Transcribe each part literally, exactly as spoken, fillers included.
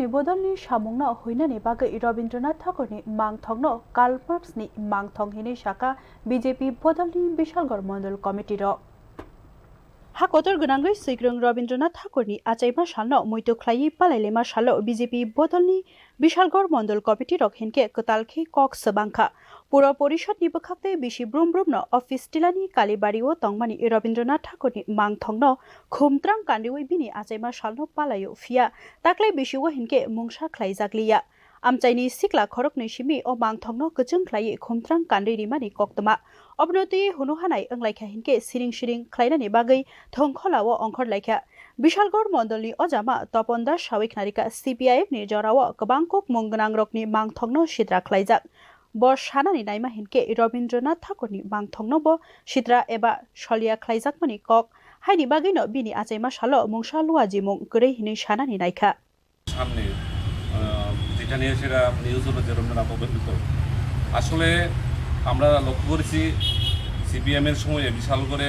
Bodolni samungno huinani bagwi Rabindranath Thakurni mangthokno Karl Marxni mangthok hinwi sakha B J P Bodolni Bishalgarh Mondol Committee rok. Ha kotor gwnangwi swikrwng Rabindranath Thakurni achaima salno muitu khlaiwi palailaima salo B J P Bodolni Bishalgarh Mondol Committee rok hinkhe kwtal khe kok swbangkha. Puro Porishadni bwkhaktwi bisi brum brumno office tilani Kalibari-o tongmani Rabindranath Thakurni mangthokno khumtrang kanriwi bini achaima salno palaio, phiya taklai bisio hinkhe mungsa khlaijakliya. Amchaini sikla khoroknwi simi o mangthokno kwchwng khlaiwi khumtrang kanri rimani koktwma. Obono twiwi hunu hanai wnglaikha hinkhe siring siring khlainani bagwi thongkholao ongkhorlaikha. Bishalgarh Mondolni ojama Topon Das sawi khnarikha, C P I M ni jorao kwbang kokmung gwnangrokni mangthokno sitra khlaijak. Bo sanani naima hinkhe Rabindranath Thakurni mangthokno bo sitra eba soliya khlaijakmani kok, haini bagwino bini achaima salo mungsa luajimung kwrwi hinwi sanani naikha. সামনে, আহ, যেটা নিয়ে সেটা নিউজ হলো যে রবীন্দ্রনাথ অবহেলিত। আসলে আমরা লক্ষ্য করেছি সিপিএম এর সময়ে বিশাল করে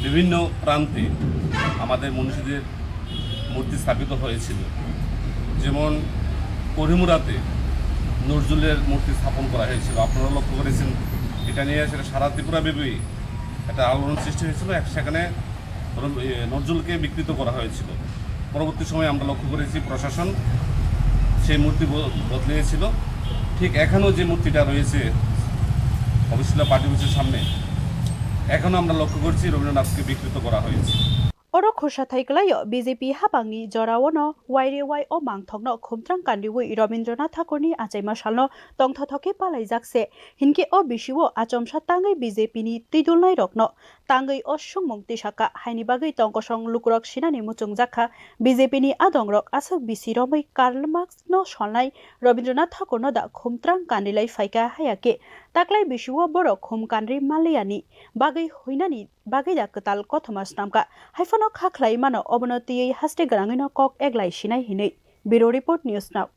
বিভিন্ন প্রান্তে আমাদের মনীষীদের মূর্তি স্থাপিত হয়েছিল। যেমন করিমুরাতে নজরুলের মূর্তি স্থাপন করা হয়েছিল। আপনারা লক্ষ্য করেছেন, এটা নিয়ে সেটা সারা ত্রিপুরা ব্যাপী একটা আলোড়ন সৃষ্টি হয়েছিল। এক-, সেখানে রবি-, এ, নজরুলকে বিকৃত করা হয়েছিল। পরবর্তী সময়ে আমরা লক্ষ্য করেছি প্রশাসন সেই মূর্তি ব-, বদলিয়েছিল। ঠিক এখনও যে মূর্তিটা রয়েছে অফিসিয়াল পার্টি অফিসের সামনে, এখনও আমরা লক্ষ্য করছি রবীন্দ্রনাথকে বিকৃত করা হয়েছে। Oro khorsa thai kwlaio, B J P hapangni jorao no waire wai o mangthokno khumtrang kanriwi Rabindranath Thakurni achaima salno tongthothok khe palaijak se, hinkhe o bisio achomsa tangwi B J P ni twidulnairokno tangwi o sungmung tisakha, haini bagwi tongkosong lukurok sinani muchungjak kha. B J P ni adongrok aswk bisi romwi Karl Marx no solnai Rabindranath Thakur no da khumtrang kanrilai phaikha, haiya khe taklai bisio borok khum kanri manliyani bagwi huinani bagwi da kwtal kothoma snamkha. Haiphano kha khlai mano, obono twiwi haste gwnangwino kok eglai sinai hinwi. Bureau Report, News Now.